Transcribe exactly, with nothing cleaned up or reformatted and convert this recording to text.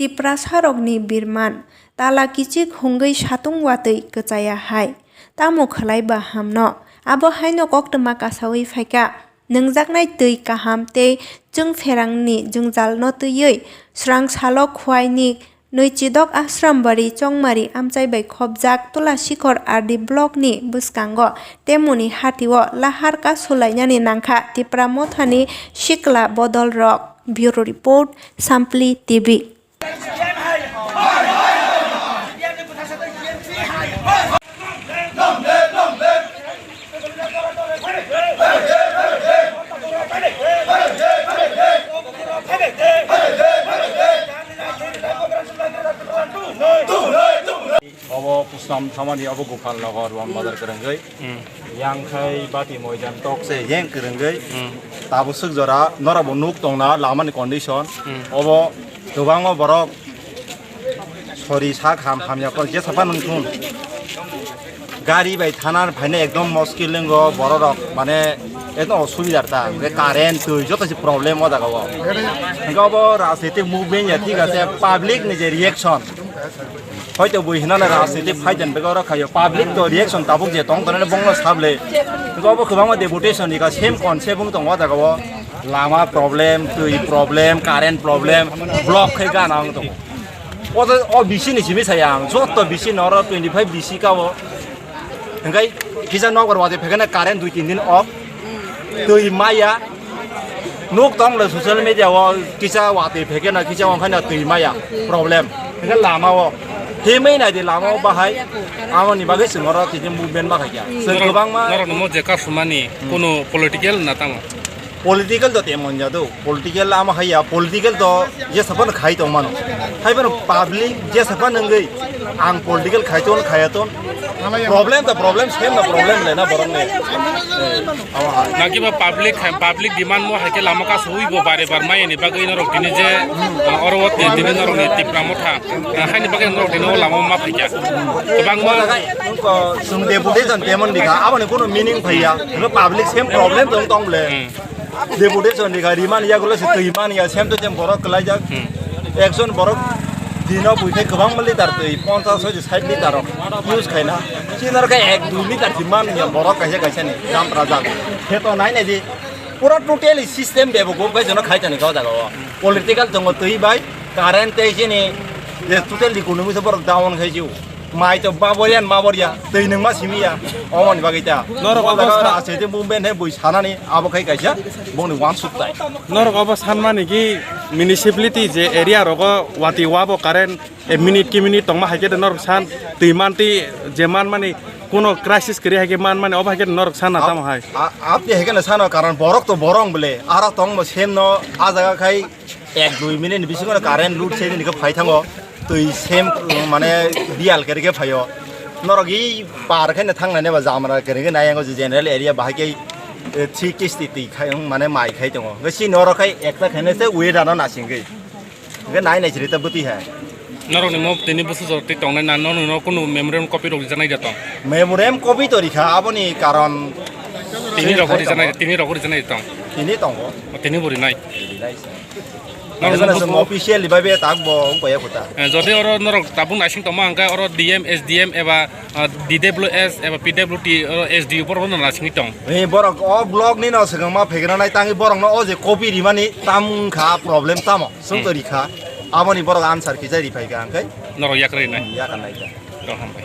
Tiprasarokni birman, tala kichik hungwi satung watwi kwchaya hai. Tamo khlai ba hamno? Abo haino koktwma kasawi phaikha. Nwngjaknai twi kaham tei chwngpherangni jwngjalno twiwi, swrang salo Khwaini Nwichidok Ashrambari Chongmari amchai bai khopjak Tulasikhor R D block ni bwskango Temoni hatio lahar kasulainani nangkha Tipra Mothani sikla bodolrok. Bureau Report, Sampli T V. Obo Pusnam thamani obo Gopal Nagar Ron Bazar kwrwngwi. Hmm. Yang khai bati moidan tok se yang kwrwngwi. Hmm. Tabuk swk jora norok bo nuk tongna lamani condition. Hmm. Obo kwbangma borok sori sak ham hamya kok jesa phano nung thun. Gari bai thana phaina ekdom moskil wngo borok rok, mane ekdom osubidar ta. Hwnkhe current twi joto se problem o jaga o. Hwnkhe obo rajnitik movement ya thik ase, public ni je reaction. Hoito bui hinana rajniti phaidan bego oro khayo. Public to reaction tabuk je tong tongo bongno sable. Hwnkhe obo kwbangma deputation ni ka same concept wng tongo o jaga o. Lama problem, twi problem, current problem, block khai gana wng tongo. O to, o B C ni simi saya ang. Joto B C no oro twenty five B C ka o. Hwnkhe kisa nokbar wadi phekena current dui tin din off. Twi maya. Nuk tong le social media o kisa watwi phekena kisa wngkhaina twi maya problem. Hwnkhe lama o himwi naidi lama o bahai. Amoni bagwi chwng oro tini movement ma khaikha. Chwng kwbangma norok no mo je kasumani Hmm. Kuno political na tamo? Political to temo wngya do. Political ama haiya, political to jesa phano khai tong mano. Hai phano public jesa phano wngwi ang political khai ton khaya ton. Problem to problem, same na problem le na borok ni. Eh, ama hai. Naki ba public, public demand mo hai khe lama ka sui bo bare bar mai ni bagwi norok tini je, uh, oro wo tini norok ni Tipra Motha, uh, hai ni bagwi norok tini o lama ma phaikya. Kwbangma Chwng deputation temon dikha, aboni kuno meaning phaiya. Hwnkhe public same problem tong tong le. Hmm. Deputation dikha, rimani yagulo se twi mani ya, same to same borok kwlaijak. Hmm. Ekjon borok dino buithai kwbangma litar twi, ponchash hoi sait litar rok use khaina. Chini oro khe ek dui litar si man ya borok kaisa kaisa ni, jam rajak. Khe to nai nai di. Pura totally system bebukuk bai jono khai tani kau jaga o. Political tongo twi bai, current tei chini je total economy se borok down khai jio. Mai to baboria, maboria, twi nungma simiya, omoni bagwi ta. Norok obo sa- rajniti movement he bui sanani abo khai kaisa, boni wansuk tai. Norok obo sanmani ki municipality je area rogo wati wabo current e minute ki minute tongma hai khe de norok san twi man twi je man mani kuno crisis kwrwi hai khe man mani obo hai khe de norok san na tamo hai. A-, a-, aboni hai khe no sano karon borok to borok bole, aro tongmo sem no a jaga khai Ek dui minute ni bisingo no current load se nini khe phai thango. Twi sem, mane, biyal khe rikhe phaio. Norok i par khe no thang nai ba jamra khe rikhe nai, ang o general area bahai khe, eh, three kisti twi khai, mane, mai khai tongo. Hwnkhe si norok khai ekta khe no se weather no nasing khe. Hwnkhe nai nai siri ta bwtwi hai. Norok ni mo tini bwswk jora twi tongnai na, norok no kunu memorandum copy rok rijaknai da tong? Memorandum copy to rikha, aboni karon tini rok rijaknai, tini rok rijaknai tong? Tini tongo. O, tini bo rinai. Rinai se. Norok Abo no chwng officially bai be tak bo wng paiya kho ta. Eh, jodi oro norok tabuk naising tongma hwnkhe oro D M, S D M eba, ah, D W S eba P W D, oro S D O borok no naisingwi tong. Eh, borok o block ni no swkang ma phegra nai tangwi borok no o je copy rimani tam wngkha problem tamo. Swng to Hmm. rikha. Aboni borok answer kisa riphai kha hwnkhe. Norok yakrwi nai. Hmm, yakarnai kha. Tong hambai.